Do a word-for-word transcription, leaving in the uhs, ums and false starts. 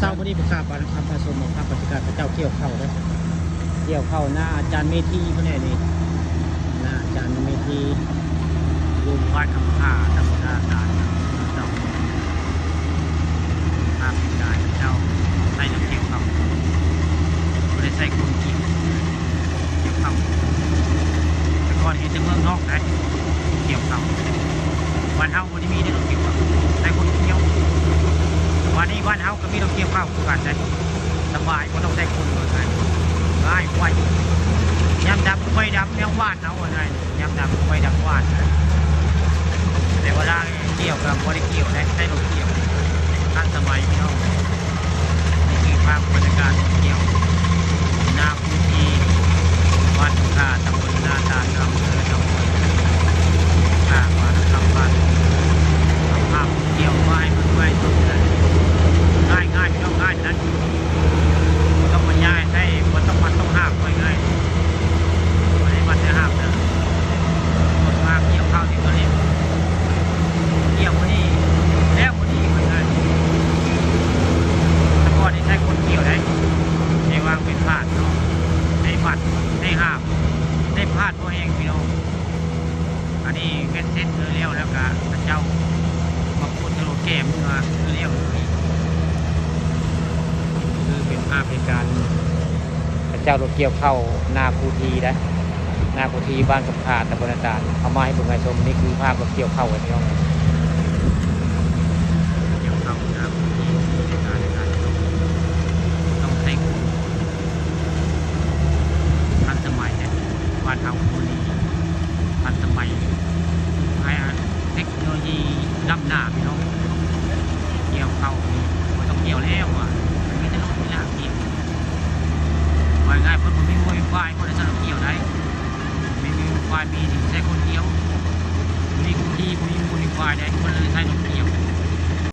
เช้ามื้อนี้ไปกราบบ้านคำพระสงฆ์มาครับ ปฏิการพระเจ้าเกี่ยวข้าวเด้อ เกี่ยวข้าวนาอาจารย์เมธีเพิ่นแหละนี่ นาอาจารย์เมธี อยู่บ้านคำพา ตำบลนาตาล เจ้า ภาพเหตุการณ์เจ้าใส่รถเกี่ยวข้าว บ่ได้ใส่คนเกี่ยว เกี่ยวข้าว แต่ก่อนเห็นแต่เมืองนอกนะ เกี่ยวข้าว บ้านเฮา บ่ได้มีได้รถเกี่ยวข้าว ใส่คนเกี่ยว วันนี้บ้านเฮาก็มีรถเกี่ยวข้าวคือกันได้ สบาย บ่ต้องใส่คนเหมือนกัน ง่าย ไว ยามดำไฟดำ แนวบ้านเฮาอะนะ ยามดำไฟดำบ้านนะ แต่เวลาเกี่ยวก็บ่ได้เกี่ยวได้ ใช้รถเกี่ยว ทันสมัยพี่น้อง นี่คือภาพบรรยากาศเกี่ยว นา พื้นที่วัดท่า ตำบลนาตาล อำเภอหนองบัว ท่า วานคร บ้าน เอาภาพเกี่ยวไว้มันไว้สุดเลย ง่ายง่ายพี่น้อง ง่ายนะ บ่ต้องบรรยายใส่ บ่ต้องมัดต้องหาบไว้ง่าย บ่ได้มัดได้หาบนะ คนมาเกี่ยวข้าวที่ก็เรียก เกี่ยวพอดี แล้วพอดีเหมือนกัน แต่ก่อนนี่ใช้คนเกี่ยวได้ ได้วางเป็นพาดเนาะ ได้มัด ได้หาบ ได้พาดพอแห้งพี่น้อง อันนี้เม็ดเซ็ตเลยแล้ว แล้วก็พระเจ้ามาพูดทะลุแก้มเมื่อเรียกเลย คือเป็นภาพเหตุการณ์ พระเจ้ารถเกี่ยวข้าว นาคูทีนะ นาคูที บ้านคำพา ตำบลนาตาล เอามาให้เบิ่งให้ชม นี่คือภาพรถเกี่ยวข้าว พี่น้อง เกี่ยวข้าว นาคูที ในการในการต้องใช้คนทันสมัยเนี่ย บ้านเฮาคนนี้ทันสมัย ให้เทคโนโลยีล้ำหน้าพี่น้อง เกี่ยวข้าวนี่บ่ต้องเกี่ยวแล้วอะ มันมีแต่รถนี่ล่ะเกี่ยว ว่าง่าย เพิ่นบ่มีวัวมีควาย บ่ได้ใช้รถเกี่ยวได้ มีวัวมีควาย มีนี่ใช้คนเกี่ยว มีคนขี่ บ่มีวัวมีควายได้ เพิ่นเลยใช้รถเกี่ยว